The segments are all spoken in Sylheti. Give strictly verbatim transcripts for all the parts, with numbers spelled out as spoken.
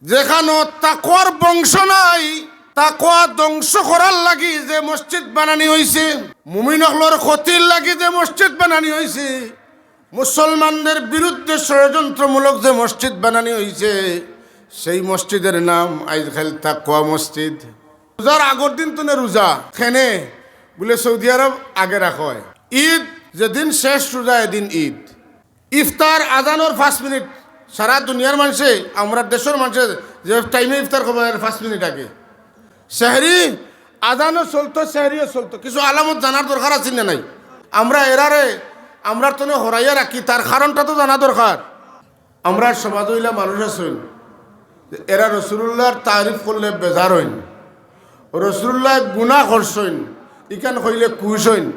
যেখানো তাকওয়ার বংশ নাই, তাকওয়া ধ্বংস করার লাগি যে মসজিদ বানানি অইছে, মুমিন অকলর ক্ষতির লাগি যে মসজিদ বানানি অইছে, মুসলমানদের বিরুদ্ধে ষড়যন্ত্রমূলক যে মসজিদ বানানি অইছে, সেই মসজিদের নাম আইজকাইল তাকওয়া মসজিদ। রোজার আগর দিন তনে রোজা, কেনে বুলে সৌদি আরব আগে রাখা অয়। ঈদ যেদিন শেষ রোজা, এদিন ঈদ। ইফতার আজানর পাঁচ মিনিট, সারা দুনিয়ার মানষে, আমরার দেশর মানষে যে টাইমে ইফতার করবা, এর পাঁচ মিনিট আগে। সেহরি আজানও চলতো, সেহরিও চলতো। কিছু আলামত জানার দরকার আছে না নাই? আমরা এরারে, আমরার তনে হরাইয়া রাখি, তার কারণটা তো জানা দরকার। আমরার সমাজো ইলা মানুষ আছইন, এরা রসুলুল্লাহর তারিফ করলে বেজার অইন, রসুলুল্লায় গুনা করছইন, ইখান কইলে খুশ অইন।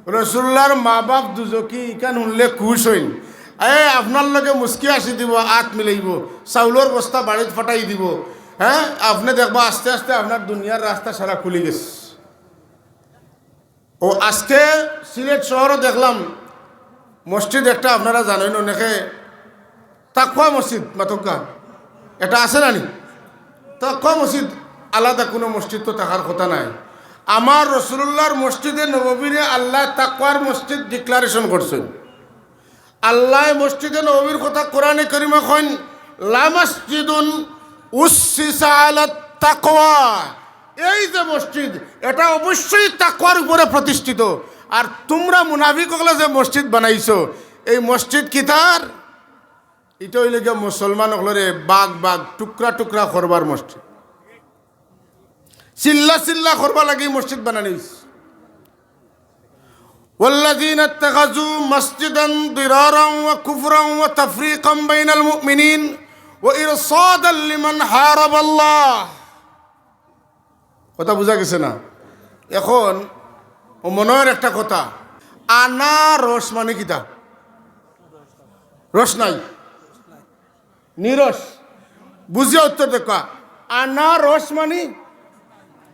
রসুলুল্লাহর মা বাপ দুজখি, ইখান হুনলে খুশ অইন। এ, আপনার লগে মুচকি হাসি দিবো, আত মিলাইবো, চাউলর বস্তা বাড়িত ফাটাই দিবো। হ্যাঁ, আপনে দেখবা আস্তে আস্তে আপনার দুনিয়ার রাস্তা সারা খুলি গেছে। ও আজকে সিলেট শহরো দেখলাম মসজিদ একটা, আপনারা জানইন অনেকে, তাকওয়া মসজিদ মাতউক্কা, এটা আছে না নি? তাকওয়া মসজিদ, আলাদা কুনু মসজিদ তো থাকার কথা নায়। আমার রসুলুল্লাহর মসজিদে নববীরে আল্লায় তাকওয়ার মসজিদ declaration করছইন। আল্লায় মসজিদে নববীর কথা কোরআনে করিমে কইন, "লামাসজিদুন উসসিসা আলাত তাকওয়া।" এই যে মসজিদ, এটা অবশ্যই তাকওয়ার উপরে প্রতিষ্ঠিত। আর তুমরা মুনাফিক অকলে যে মসজিদ বানাইছো, এই মসজিদ কিতার? ইটা অইলে গিয়া মুসলমান অকলরে ভাগ ভাগ, টুকরা টুকরা করবার মসজিদ, চিল্লা চিল্লা করবার লাগি মসজিদ বানানি অইছে। والذين اتخذوا مسجدا ضرارا وكفرا وتفريقا بين المؤمنين وإرصادا لمن حارب الله। কথা বুঝা গেছে না? এখন ও মনে হয় একটা কথা, আনারস মানে কিতা? রস নাই, নিরস। বুঝিয়া উত্তর দেখা। আনারস মানে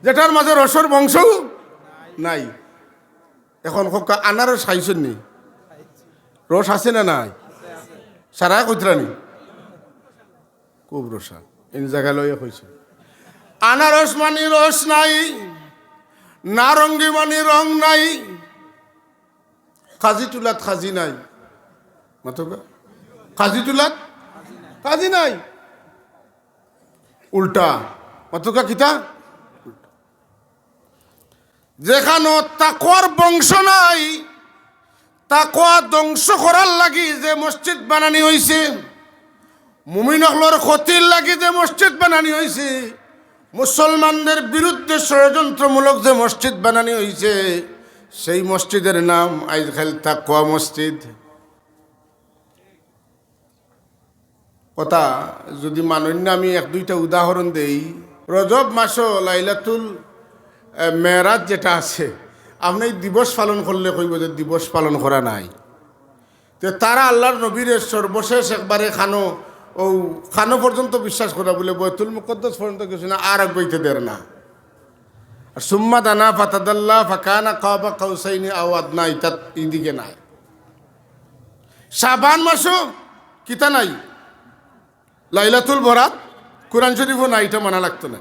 যেটার মাঝে রসর বংশও নাই। এখন কউক্কা, আনারস খাইছইন নি? রস আছে না নাই? সারায় কইতরা নি? খুব রসা। ইন জাগা লইয়া কইছে। আনারস মানে রস নাই, নারঙ্গি মানে রং নাই, কাজি তুলাত কাজি নাই। মাতউক্কা? কাজি তুলাত কাজি নাই। উল্টা। মাতউক্কা কিতা? যেখানো তাকওয়ার বংশ নাই, তাকওয়া ধ্বংস করার লাগি যে মসজিদ বানানি অইছে, মুমিন অকলর ক্ষতির লাগি যে মসজিদ বানানি অইছে, মুসলমানদের বিরুদ্ধে ষড়যন্ত্রমূলক যে মসজিদ বানানি অইছে, সেই মসজিদের নাম আইজকাইল তাকওয়া মসজিদ। কথা যুদি মানইন না, আমি এক দুইটা উদাহরণ দেই। রজব মাসো লাইলাতুল, এ, মেরাজ যেটা আছে, আপনে এই দিবস পালন করলে কইবো যে দিবস পালন করা নাই। তে তারা আল্লাহর নবীরে সর্বশেষ একবারে কানো, ও কানো পর্যন্ত বিশ্বাস করা বুলে, বয়তুল মুকাদ্দাস পর্যন্ত গেছে না, আর আগুয়াইতে দের না। আর সুম্মা দানা ফাতাদাল্লা ফাকানা কাবা কাউসাইনি আও আদনা, ইতাত ইদিকে নাই। শাবান মাসো কিতা নাই? লাইলাতুল বরাত, কোরআন শরীফো নাই, ইটা মানা লাগতো না।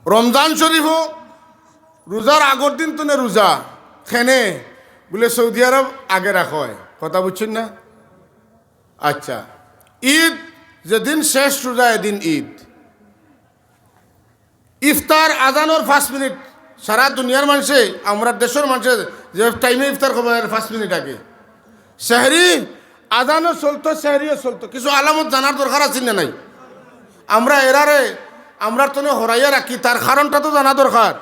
রমজান শরীফো রোজার আগর দিন তনে রোজা, কেনে বুলে সৌদি আরব আগে রাখা অয়। কথা বুঝছইন না? আচ্ছা, ঈদ যেদিন শেষ রোজা, এদিন ঈদ। ইফতার আজানর পাঁচ মিনিট, সারা দুনিয়ার মানষে, আমরার দেশর মানষে যে টাইমে ইফতার করবা, এর পাঁচ মিনিট আগে। সেহরি আজানও চলতো, সেহরিও চলতো। কিছু আলামত জানার দরকার আছে না নাই? আমরা এরারে, আমরার তনে হরাইয়া রাখি, তার কারণটা তো জানা দরকার।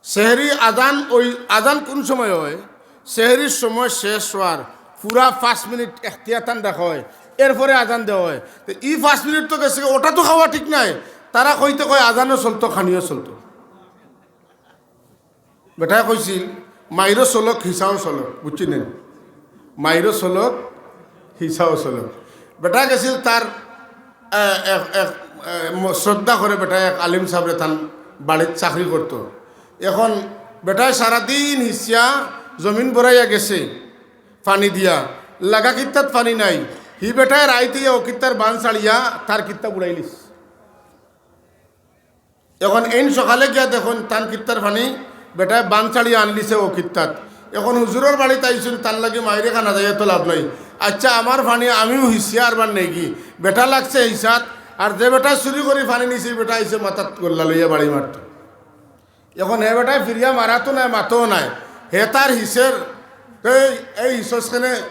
সেহরি আজান, ওই আজান কোন সময় হয়? সেহরির সময় শেষ হওয়ার পুরা পাঁচ মিনিট এখতিয়াতান রাখা হয়, এরপরে আজান দেওয়া হয়। তো এই পাঁচ মিনিট তো গেছে, ওটা তো খাওয়া ঠিক নাই। তারা কইতে কয় আজানও চলতো, খানিও চলতো। বেটায় কইছিল, "মাইরও চলক, হিসাও চলক", বুঝছইন নি? "মাইরও চলক, হিসাও চলক।" বেটা গেছিল তার, এ, এক, এক, এ, ম-, শ্রদ্ধা করে বেটায় এক আলিম সাবরে তান বাড়িত চাকরি করতো। এখন বেটায় সারাদিন হিসিয়া জমিন বরাইয়া গেছে পানি দিয়া, লাগা কিত্তাত পানি নাই। হি বেটায় রাইত অইয়া অউ কিত্তার বান ছাড়িয়া তার কিত্তা বুড়াইলিছে। এখন এইন সকালে গিয়া দেখইন তান কিত্তার পানি বেটায় বান ছাড়িয়া আনলিছে অউ কিত্তাত। এখন হুজুরর বাড়িত আইছইন, তান লাগি মাইরে খানা যাইয়া তো লাভ নাই। আইচ্ছা, আমার পানি আমিউ হিসিয়া আর বার নেগি। বেটা লাগছে হিসাত, আর যে বেটা চুরি করি পানি নিছে, ই বেটা আইছে মাথাত গল্লা লইয়া বাড়ি মারতো। এখন হে বেটায় ফিরিয়া মারাতো নায়, মাতোও নায়। হে তার হিসের, এই, এই হিসস কেনে?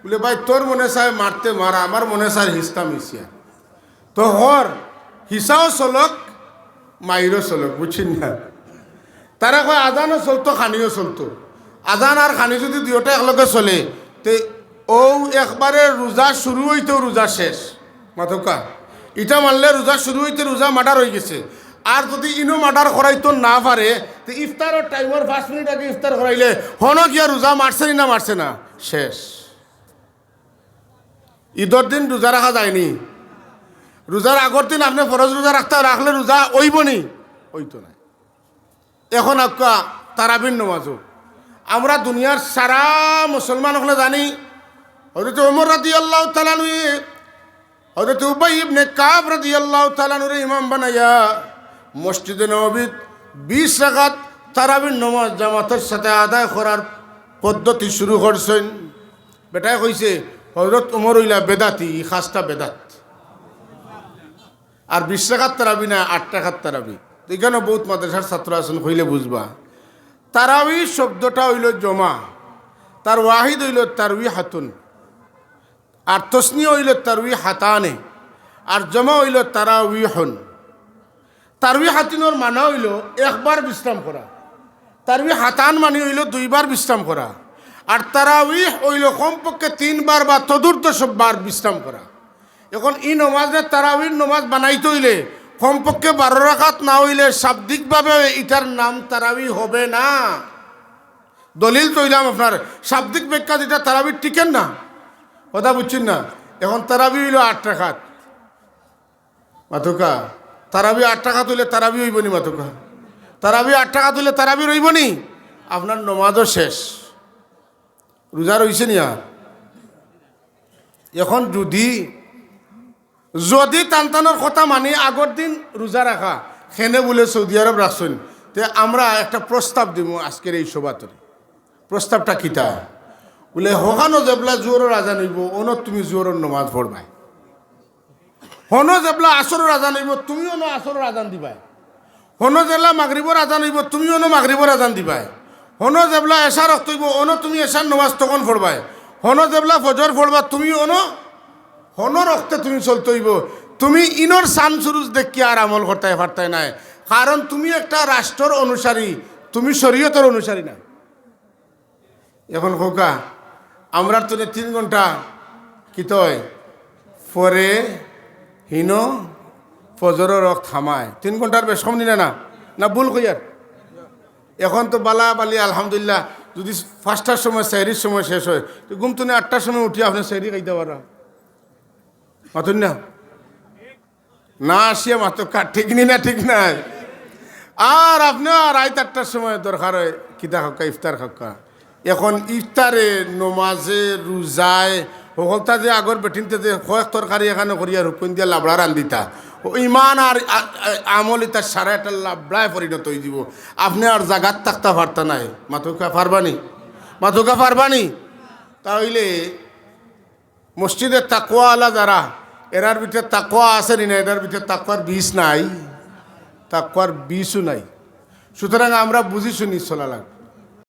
বুলে, "ভাই, তোর মনে চায় মারতে মার, আমার মনে চায় হিসতাম হিসিয়া।" তো হর, হিসাও চলক, মাইরও চলক, বুঝছইন না? তারা কয়, "আজানও চলতো, খানিও চলতো।" আজান আর খানি যুদি দুইওটা একলগে চলে, তে অউ একবারে রোজা শুরু অইতেউ রোজা শেষ। মাতউক্কা, ইটা মানলে রোজা শুরু অইতে রোজা মার্ডার অইগেছে। আর যুদি ইনো মার্ডার করাইতো না পারে, তে ইফতারর টাইমর পাঁচ মিনিট আগে ইফতার করাইলে হনো গিয়া রোজা মারছে নি না মারছে না? শেষ। ইদর দিন রোজা রাখা যায়নি। রোজার আগর দিন আপনে ফরজ রোজা রাখতা, রাখলে রোজা অইবো নি? অইতো নায়। এখন আউক্কা তারাবির নমাজো। আমরা দুনিয়ার সারা মুসলমান অকলে জানি, হযরত ওমর রাদিয়াল্লাহু তাআলা আনহু, হযরত উবাই ইবনে কাব রাদিয়াল্লাহু তাআলা আনহুরে ইমাম বানাইয়া মসজিদে নববীত বিশ রাকাত তারাবির নমাজ জামাতর সাথে আদায় করার পদ্ধতি শুরু করছইন। বেটায় কইছে, "হযরত ওমর অইলা বেদাতি, ই খাসটা বেদাত।" আর বিশ রাকাত তারাবি না, আট রাকাত তারাবি। তো ইখানো বউত মাদ্রাসার ছাত্র আছইন, কইলে বুঝবা। তারাবি শব্দটা অইলো জমা, তার ওয়াহিদ অইলো তারওয়িহাতুন, আর তসনিয়া অইলো তারওয়িহাতানে, আর জমা অইলো তারাওয়িহুন। তারওয়িহাতুনর মানা অইলো একবার বিশ্রাম করা, তারওয়িহাতান মানি অইলো দুইবার বিশ্রাম করা, আর তারাবিহ অইলো কমপক্ষে তিনবার বা তদূর্ধ্ব সববার বিশ্রাম করা। এখন ই নমাজরে তারাবির নমাজ বানাইতে অইলে কমপক্ষে বারো রাকাত না অইলে শাব্দিকভাবে ইটার নাম তারাবি হবে না। দলিল তো অইলাম আপনার, শাব্দিক ব্যাখ্যা যেটা তারাবির টিকের না, কথা বুঝছইন না? এখন তারাবি অইলো আট রাকাত, মাতউক্কা। তারাবি আট রাকাত অইলে তারাবি অইবো নি, মাতউক্কা? তারাবি আট রাকাত অইলে তারাবি রইবো নি? আপনার নমাজও শেষ, রোজা রইছে নি আর? এখন যুদি, যুদি তান তানর কথা মানি আগর দিন রোজা রাখা, কেনে বুলে সৌদি আরব রাখছইন, তে আমরা একটা প্রস্তাব দিমু আজকের এই সভাত। প্রস্তাবটা কিতা? বুলে, হকানো যেবলা জোহরর আজান অইবো, অনো তুমি জোহরর নমাজ পড়বায়। হনো যেবলা আসরর আজান অইবো, তুমি অনো আসরর আজান দিবায়। হনো যেবলা মাগরিবর আজান অইবো, তুমি অনো মাগরিবর আজান দিবায়। হনো যেবলা এশার অক্ত অইবো, অনো তুমি এশার নমাজ তখন পড়বায়। হনো যেবলা ফজর পড়বা, তুমি অনো, হনোর অক্তে তুমি চলতে অইবো। তুমি ইনোর চান সুরুজ দেখিয়া আর আমল করতায় পারতায় নায়, কারণ তুমি একটা রাষ্ট্রর অনুসারী, তুমি শরীয়তর অনুসারী না। এখন কউক্কা, আমরার তনে তিন ঘন্টা কিতা অয়? পরে হিনো ফজরর অক্ত হামায়। তিন ঘন্টার বেশ কম নি না, না? না, ভুল কইয়ার? এখন তো বালা বালি, আলহামদুলিল্লাহ, যুদি পাঁচটার সময়, সেহরির সময় শেষ অয়, তে ঘুম তনে আটটার সময় উঠিয়া আপনে সেহরি খাইতা পাররা। মাতইন না? না আসিয়া মাতউক্কা, ঠিক নি না, ঠিক নায়? আর আপনে আর রাইত আটটার সময় দরকার অয়, কিতা খাউক্কা, ইফতার খাউক্কা। এখন ইফতারে, নমাজে, রোজায়, হকলতা যে আগর বেটিন্তে যে কয়েক তরকারি এখানো করিয়া রুকুন দিয়া লাবড়া রান্দিতা, অউ ইমান আর আ-, আ-, আমল ইতা সারা একটা লাবড়ায় পরিণত অইযিবো। আপনে আর জাগাত থাকতা পারতা নায়। মাতউক্কা পারবা নি? মাতউক্কা পারবা নি? তা অইলে মসজিদে তাকওয়াআলা যারা, এরার ভিতরে তাকওয়া আছে নি না? এরার ভিতরে তাকওয়ার বীজ নাই, তাকওয়ার বীজও নাই। সুতরাং আমরা বুঝি শুনি চলা লাগবো।